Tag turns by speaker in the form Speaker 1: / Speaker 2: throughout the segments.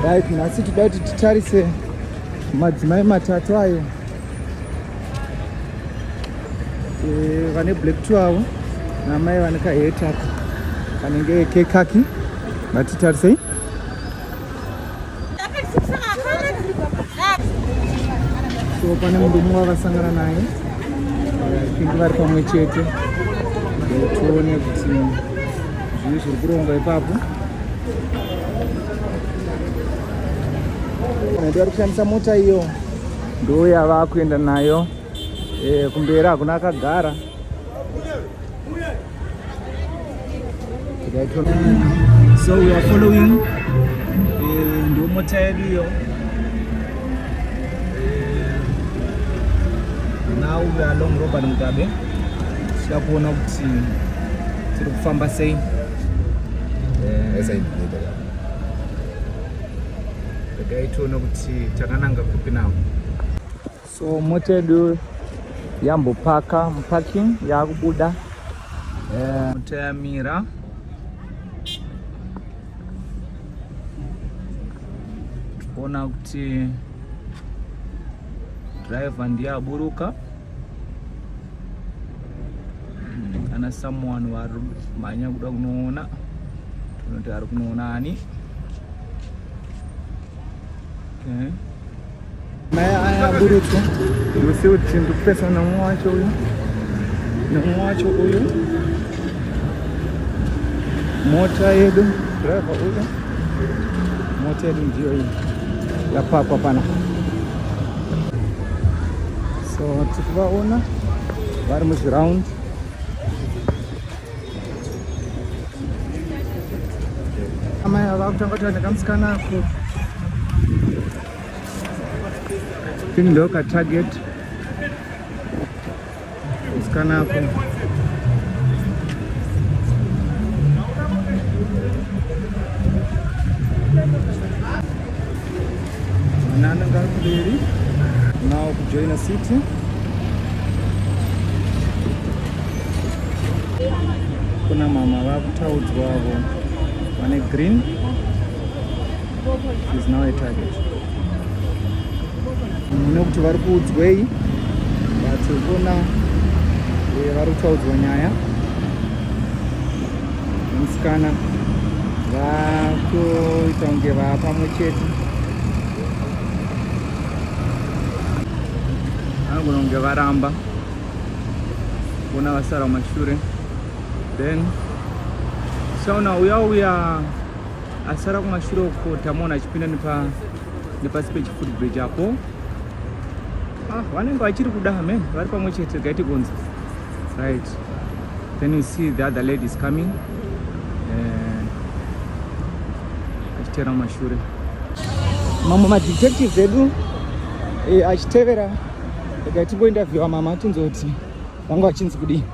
Speaker 1: Right, nhasi toda kuti titarise madzimai matatu ayo eh, vane black two avo namai vane kahet ako kanenge kekaki. Ngatitarisei. So pane murume wavasangana naye, I think vari pamwe chete. Tione kuti zvii zviri kurongwa ipapo. Vari kushandisa mota iyo ndo yavakuenda nayo. Kumberi hakuna akagara. So we are following ndo mota yedu iyo. Now we are along Robert Mugabe. Tichida kuona kuti tiri kufamba sei. Regai tione kuti takananga kupi now. So mota yedu yambopaka muparking, yakubuda. Mota yamira. Ona kuti driver ndiye aburuka. Ana someone vari mhanya kuda kunoona. Tinoti ari kunoona ani. Okay. Mai aya aburutswa. You see kuti ndikupesa nemumwe wacho uyu. Nemumwe wacho uyu. Mota yedu, driver uyu. Mota yedu ndiyo iyi. Yapakwa pana. So tikuvaona vari muzviround. Amai ava kutanga kutaura nekamusikana ako. Think ndo ka target musikana ako. Mwana anenge ari kumberi now kujoina city. Kuna mama vakutaudzwavo vane green is now a target. Mune kuti vari kuudzwei, but kuna vari kutaudzwa nyaya nemusikana vakutoita kunge vapamwe chete, vanogona kunge varamba kuona vasara kumashure. Then tichaona uya uya asara kumashure uko, tamuona achipinda nepasi pechifootbridge apo. Vanenge vachiri kuda amen, vari pamwe chete. Regai tigonze. Right, then you see the other ladies coming achitevera mumashure. Mamwe madetectives edu achitevera. Regai timbointerviewa mama tinzoti vanga vachinzi kudii.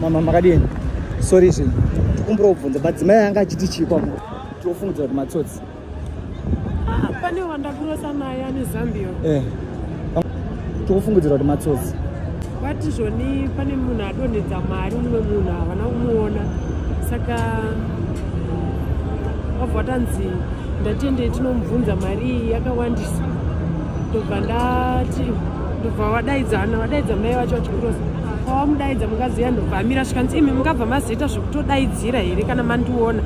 Speaker 1: Mama, makadini? Sorry zvenyu, tikumbira kubvunza, madzimai anga achiti chii kwamuri? Tinofungidzira kuti matsotsi.
Speaker 2: Ah, pane wandakurosa naye ane Zambia.
Speaker 1: Tikufungidzira kuti matsotsi.
Speaker 2: Vati zvoni pane munhu adonhedza mari, mumwe munhu havana kumuona, saka wabva watanzi ndatendei tinomubvunza mari iyi yakawandisa. Ndobva ndati, ndobva wadaidzana, wadaidza mai vacho vachikurosa. Pawamudaidza mukaziya, ndobva amira, svikanzi imi mungabva mazoita zvekutodaidzira here kana mandiona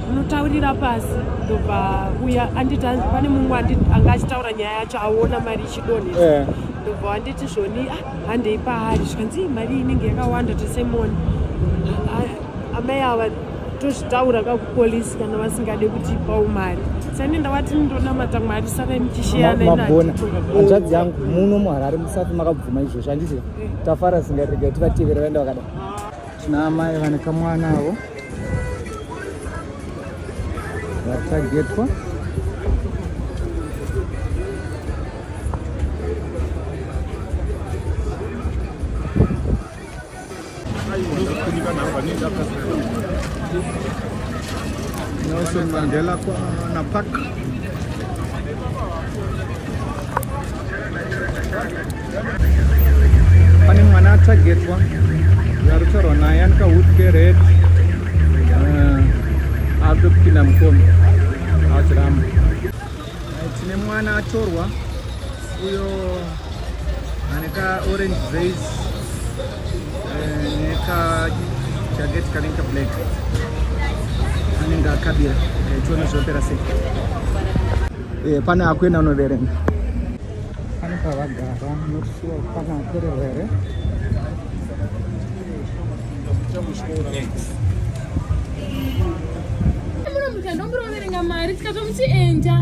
Speaker 2: munotaurira pasi? Ndobva uya anditi pane mumwe anga achitaura nyaya yacho, aona mari ichidonhesa. Ndobva wanditi zvoni, ah, handei paari. Zvikanzi, "Ii, mari inenge yakawanda tesemoni." Amai ava tozvitaura kakupolisi kana vasingade kutipawo mari. Sani ndavati ndonamata Mwari, sarai muchishiyana.
Speaker 1: Magona, hanzvadzi yangu. Muno muHarare musati makabvuma izvozvo, handiti? Tafara singarega tivatevere vaenda vakadai. Tina amai vane kamwana avo vatagetwa. Nelson Mandela na park. Pane mwana atagetwa, ari kutaurwa naye ane kahood kered. Kupinda mukombi achiramba. Tine mwana atorwa uyo ane ka orange dress neka jacket kanenge ka black anenge akabira. Tione zvopera sei. Pane akuenda unoverenga. Pane pavagara, not sure pane atorerwa here.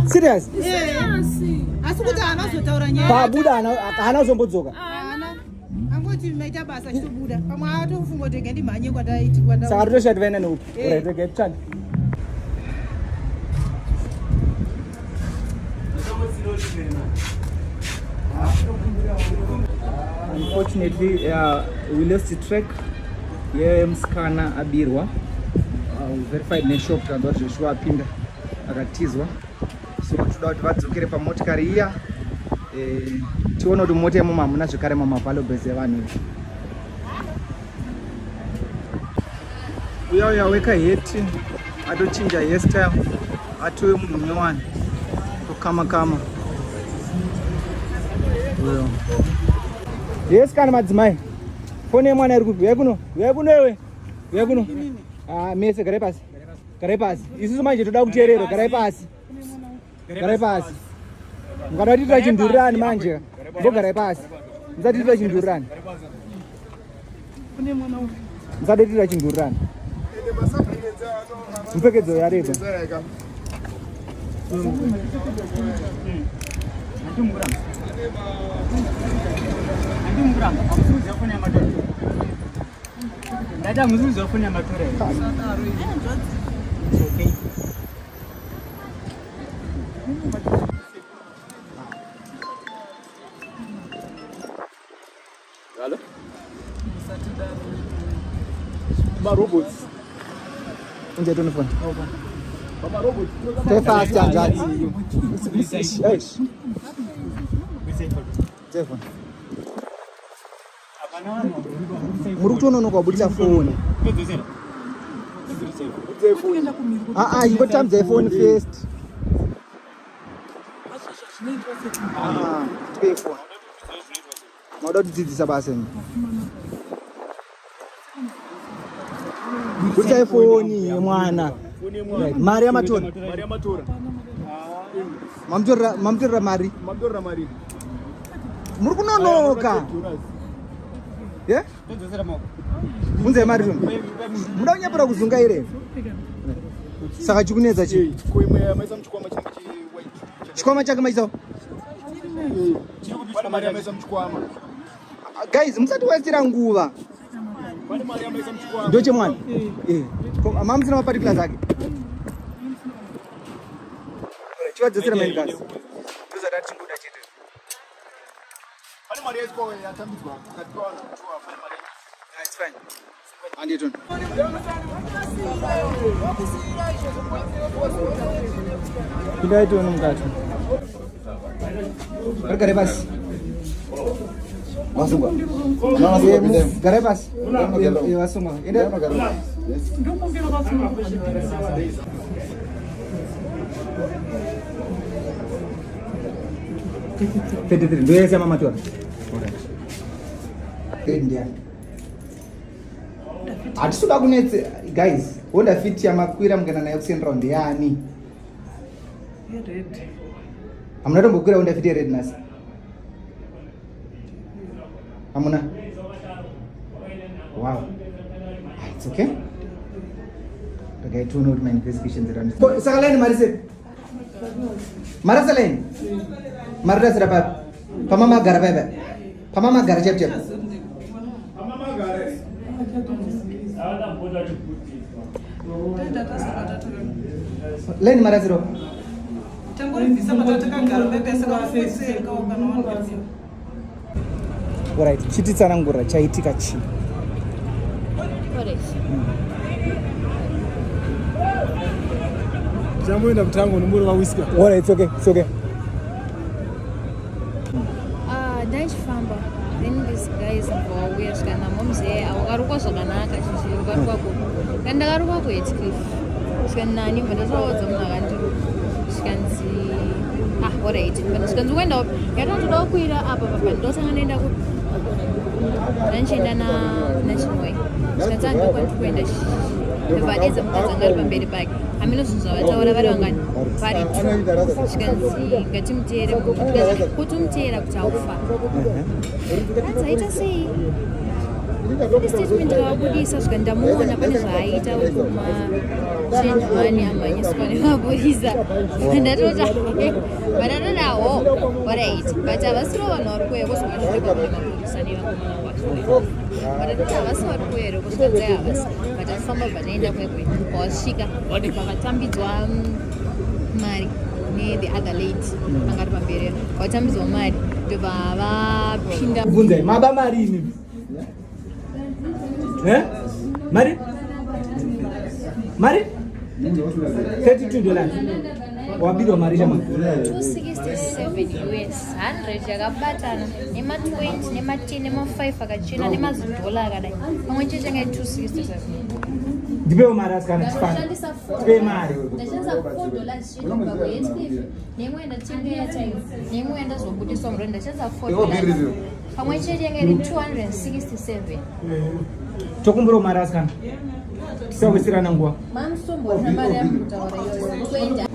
Speaker 3: Serious?
Speaker 4: Asi kuti haana kuzotaura nyaya.
Speaker 3: Pabuda haana kuzombodzoka.
Speaker 4: Haana. Angoti maita basa achitobuda. Pamwe atofunga kuti rega ndimhanye kwataiti kwata.
Speaker 3: Saka totoshaya vaenda neupi. Alright, okay, tsvani.
Speaker 1: Unfortunately, we lost the track yemusikana abirwa. We verified neshop tikanzwa kuti Joshua apinda akatizwa, so toda kuti vadzokere pamotikari iya, tione kuti mota imomo hamuna zvekare mamavaluables evanhu. Uya uya weka hat atochinja hairstyle, atove munhu munyowani, tokama kama uyo.
Speaker 3: Yes, kana madzimai, foni yemwana iri kupi? Uyai kuno, uyai kuno iwe, uyai kuno. Ah, mese garai pasi, garai pasi. Isusu manje toda kuteerera. Garai pasi, garai pasi. Mukada kutiitira chindurirani manje, mbogarai pasi. Musatiitira chindurirani, musatiitira chindurirani. Mupfekedzo yareba.
Speaker 5: Ndaita muzuzu foni yamatora. It's okay.
Speaker 6: Hello? Marobots.
Speaker 3: Unje tonifoni. Stay fast, hanzvadzi. Eish. Telefoni. Muri kutononoka kubudisa foni. Ah ah, ingotambidzai foni first. Ah, tipei foni. Mauda kutidzidzisa basa imi. Budisai foni yemwana. Right. Mari yamatora.
Speaker 6: Mari yamatora.
Speaker 3: Mamutorera mamutorera mari.
Speaker 6: Mamutorera mari.
Speaker 3: Muri kunonoka. Yeah? Bunzai mari toni. Muda kunyepera kuzungaire. Saka chikunetsa chii?
Speaker 6: Ko imwe yamaisa muchikwama chinenge chi white.
Speaker 3: Chikwama chake maisawo.
Speaker 6: Pane mari yamaisa muchikwama.
Speaker 3: Guys, musati wasira nguva.
Speaker 6: Pane mari yamaisa muchikwama.
Speaker 3: Ndochemwana. Eh. Mamusina maparticulars ake. Chivadzosera main gas. Ndozvatati chingoda chete.
Speaker 6: Pane mari yaiswa yatambidzwa pakati pevanhu kutua pane mari.
Speaker 3: Ah, it's fine. Anditoni. Pindai tione mukati. Garai pasi.
Speaker 1: Vasungwa.
Speaker 3: Garai pasi. Vasungwa. Enda. 33 ndoyese yamamatora. Ndiani? Hatisi kuda kunetse guys. Honda Fit yamakwira mukaenda nayo kuCentral ndeyani? Hamuna tombokwira Honda Fit yered nhasi? Hamuna? Wow. Ah, it's okay. Regai tione kuti mainvestigations erani. Saka line mari sei? Marasa line? Mari rasira papi? Pamamagara paipa? Pamamagara chaipo chaipo? Line marasiro?
Speaker 4: Tangoribvisa patatakagara pepese kakuseka kana wangu.
Speaker 3: Alright, chititsanangura chaitika chii?
Speaker 6: Chamboenda kutango nombori vawiska.
Speaker 3: Alright, it's okay, it's okay.
Speaker 7: Ah, ndaichifamba, then this guys vauya zvikanzi, "Momze, wakarukwa zvakanaka chichi, wakarukwa kupi?" Kandi ndakarukwa kuHatcliffe. Zvikanzi nani? Bva ndatovaudza munhu akandirova. Zvikanzi ah alright. Zvikanzi ukuenda kupi? Ndikati ndoda kukwira apa papa ndotanga ndaenda kupi? Ndandichienda na naChinhoyi. Zvikanzi ah ndokwandiri kuenda. Ndobva adeedza mukadzi anga ari pamberi pake. Hameno zvinhu zvavataura vari vangani? Vari two. Zvikanzi ngatimuteere munhu. Kuti umuteera kuti haufa. Hanzi aita sei? Pane statement ravabudisa svika ndamuona pane zvaaita kuma change money amhanyiswa nemapurisa. Ndatota vandatodawo alright but havasiro vanhu vari kuuya kuzomashure kwakune mapurisa nevakomana vacho. But havasi vari kuuya here kusvika dzai havasi but afamba bva taenda kwekwe kwawasvika vakatambidzwa mari ne the other lady anga ari pamberi vatambidzwa mari ndobva vapinda.
Speaker 3: Kubvunzai maba mari imi eh? Mari mari $32 wabirwa mari chama.
Speaker 7: 267 US 100 yakabatana nema 20 nema 10 nema 5 akachena nemazidhola akadai pamwe chete yanga 267.
Speaker 3: Ndipewo mari asikana tifane.
Speaker 7: Ndashandisa
Speaker 3: Tipe mari.
Speaker 7: Ndashandisa $4 chete kubva kuHeathcliff neimwe yandatenga airtime neimwe yandazobudiswa muroni. Ndashandisa $4 pamwe chete yanga iri 267.
Speaker 3: Tokumbirawo mari asikana tisawisirana nguva.
Speaker 7: Mamusomborina mari yamukutaura iyoyo kuenda.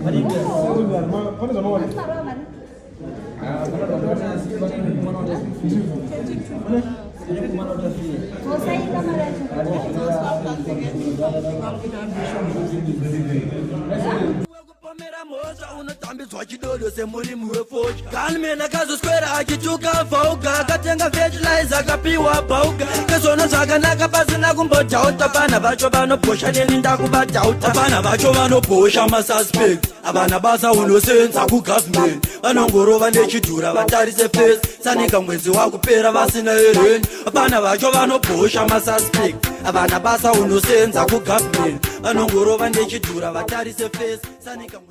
Speaker 8: Kupomera mhosva unotambidzwa chidodo semurimi wefodya. Gunman akazoswera achituka vhauga, akatenga fertilizer akapiwa bhauga. Kezona zvakanaka pasina kumbodhauta, vana vacho vanobhosha neni ndakuvadhauta. Vana vacho vanobhosha masuspect, havana basa unosenza kugovernment, vanongorova nechidhura vatarise face sanika mwedzi wakupera vasina ereni. Vana vacho vanobhosha masuspect, havana basa unosenza kugovernment, vanongorova nechidhura vatarise face sanika.